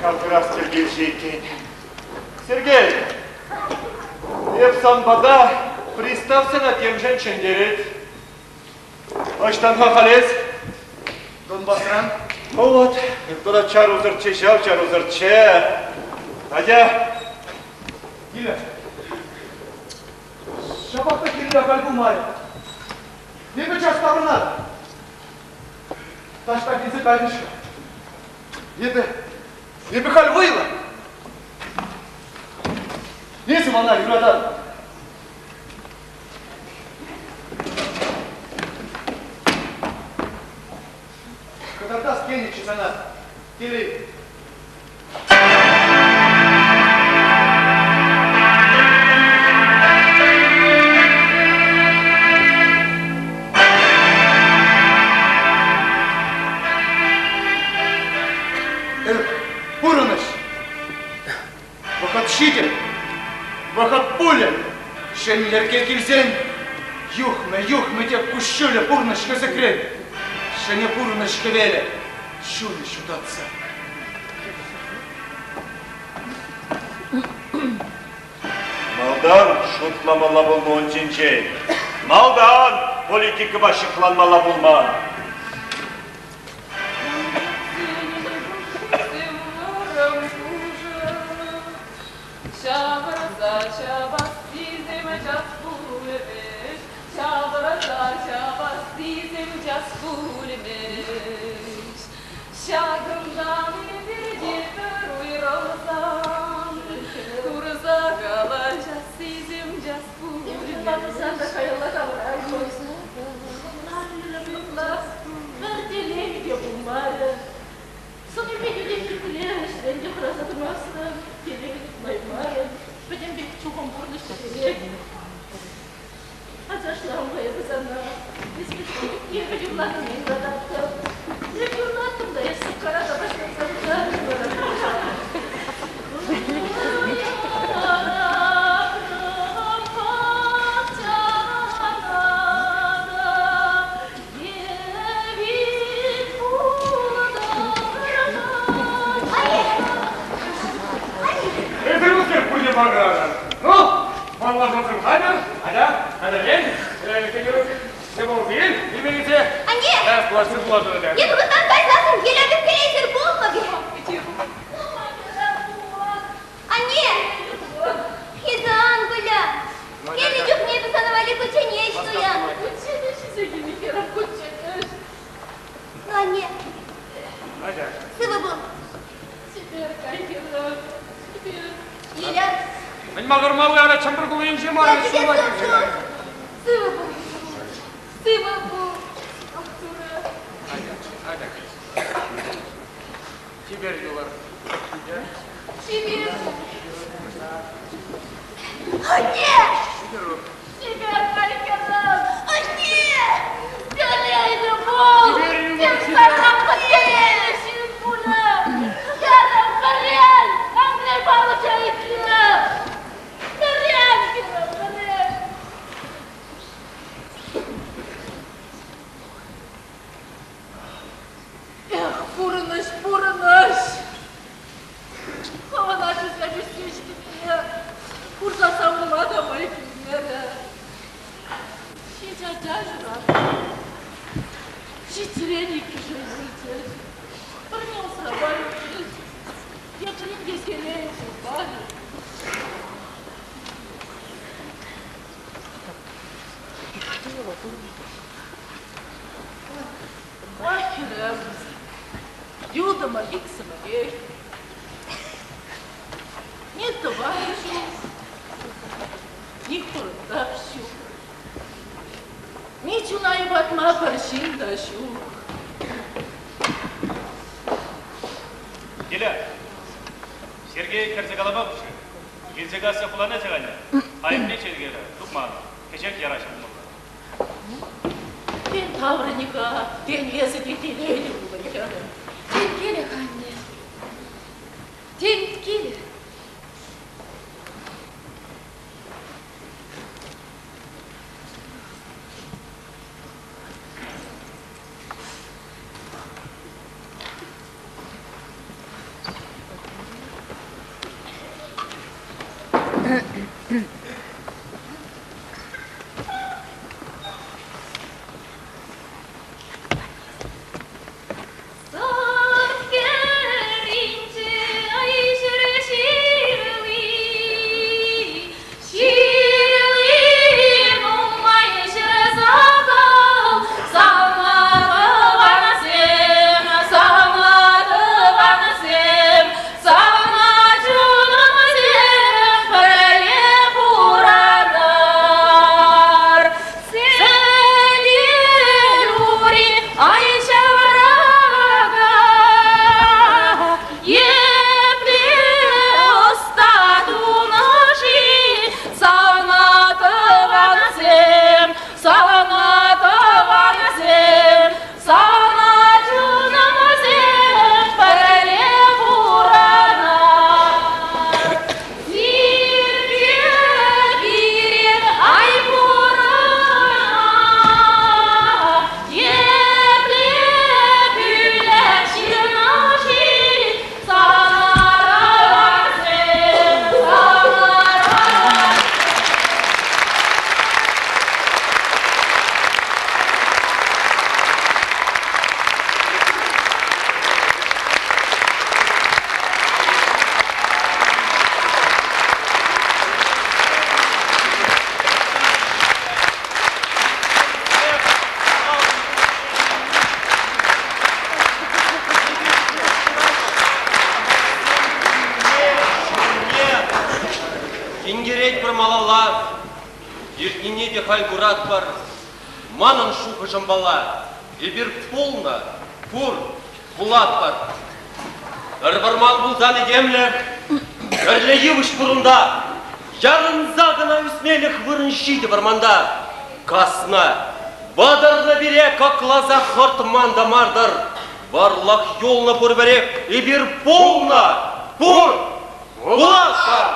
Калкӑрас тӗл килчӗ иккен. Сергей, эп сан пата пристав сана темшӗн чӗнтерет. Ӑҫтан-ха халь эс? Донбасран. Ну вот, тата чарусӑрччӗ ҫав, чарусӑрччӗ. Атя. Килӗр. Ҫапах та кирлӗ ахаль пулмарӗ. Эпӗ час таврӑнатӑп. Таҫта килсе кайнӑ-ҫке. Эпӗ, эпӗ халь вӑйлӑ. Эсӗ мана юрататӑн. Кӑтартас тенӗччӗ сана, телей. Эх, пурӑнӑҫ! Вӑхӑт ҫитӗ, вӑхӑт пулӗ. Ҫӗн йӗрке килсен юхмӗ, юхмӗ те куҫҫулӗ пурнӑҫ хӗсӗкрен. Ҫӗнӗ пурнӑҫ хӗвелӗ ҫулӗ ҫутатса. Малтан шутламалла пулнӑ ун ҫинчен. Малтан политикӑпа ҫыхланмалла пулман. Ҫавӑрса ҫапассисем час пулмӗҫ, ҫавӑрса ҫапассисем час пулмӗҫ. Ҫакӑнтан эпир те пӗр уйрӑлсан, курса калаҫассисем час пулмӗҫ. Та каялла тавӑраймӑн. Пӗр телей те пулмарӗ. Сӑнӗпе те хитре, ӗҫрен те хӑраса тӑмастӑп, телей тупаймарӑм. Пӗтӗмпех чухӑн пурнӑҫ кӗтет. Ачашлам-ха эпӗ сана. Эс эпӗ юрланине юрататтӑм. Эп юрлаттӑм та эс сӑпкара та паҫланса пытарнӑ вара. Эсир пурте макӑратӑр. Ну, паллашасӑр хатӗр. Атя, хатӗрлен. Кӗтерук, Севолбил, илменесе. Анне! Плашсы пулатӑр. Эпӗ кунтан кайсассӑн Еляпик телейсӗр пулмӑп. Анне! Эсӗ ан выля. Килнӗ чухне эпӗ сана валли кучченеҫ туян. Кучченеҫ илсе килнӗ хӗрӗм, кучченеҫ. Ну, анне, сывӑ пул. Чипер кай, хӗрӗм, чипер. Еля. Мӗн макӑрмалли ара Чӗмпӗр хулинче мар, ҫула килсе кайнӑ. Сывӑ пул, сывӑ пул, ах, Турӑ. Атя, атя. Чипер юлӑр. Чипер. Анне! Чипер кай, хӗрӗм. Анне! Телейлӗ пул! Тем сана телейлӗ ҫын пулӗ! Хӗрӗм, вӗрен! Андрей Павловича итле! Вӗрен, хӗрӗм, вӗрен! Эх, пурӑнӑҫ, пурӑнӑҫ! Хӑвӑн ачусем ӳссе ҫитнине курса савӑнма та май килмерӗ. Ҫич ача ҫуратнӑ. Ҫиччӗрен иккӗшӗ вилчӗҫ. Пӗрне усрава илчӗҫ, теприн те телейӗ пулмарӗ. Ах, хӗрӗм, юлтӑмӑр иксӗмӗрех. Ни тӑван ҫук, ни хурӑнташ ҫук, ни чуна йӑпатма пӗр ҫын та ҫук. Еля, Сергей кӗрсе калама хушрӗ. Килсе касса хулана чаканӗ. Айӑпне чӗлхерӗ, тупман. Кӗҫех яраҫҫӗ пулмалла. Тен, таврӑнӗ-ха, тен, эсӗ те телейлӗ пулӑн, хӗрӗм. Тен, килӗ-ха, анне. Тен, килӗ. Сӑрт хӗрринче ай ҫӗр ҫырли, ҫырли нумай ҫӗр сахал. Сана тӑвансем, сана тӑвансем, сана чунӑмсем пӗрле пурӑнар. Сӗтел ури ай ҫаврака, епле ӑста тунӑ-ши сана тӑвансем, сана тӑвансем, сана чунӑмсем пӗрле пурӑнар. Сирпе пире ай пурӑна, епле пӳлӗх ҫырнӑ-ши сана тӑвансем, сана Тинкеретпӗр малалла, иртнине те халь куратпӑр. Манӑн шухӑшӑмпала, эпир пулнӑ, пур, пулатпӑр. Пӗр вӑрман пулсан этемлӗх, тӗрлӗ йывӑҫ пур унта. Ярӑнса кӑна ӳсмелӗх вырӑн ҫитӗ вӑрманта. Каснӑ, вӑтӑрнӑ пире кӑкласа хӑртман та мар-тӑр. Вӑрлӑх юлнӑ пурпӗрех, эпир пулнӑ, пур, пулатпӑр.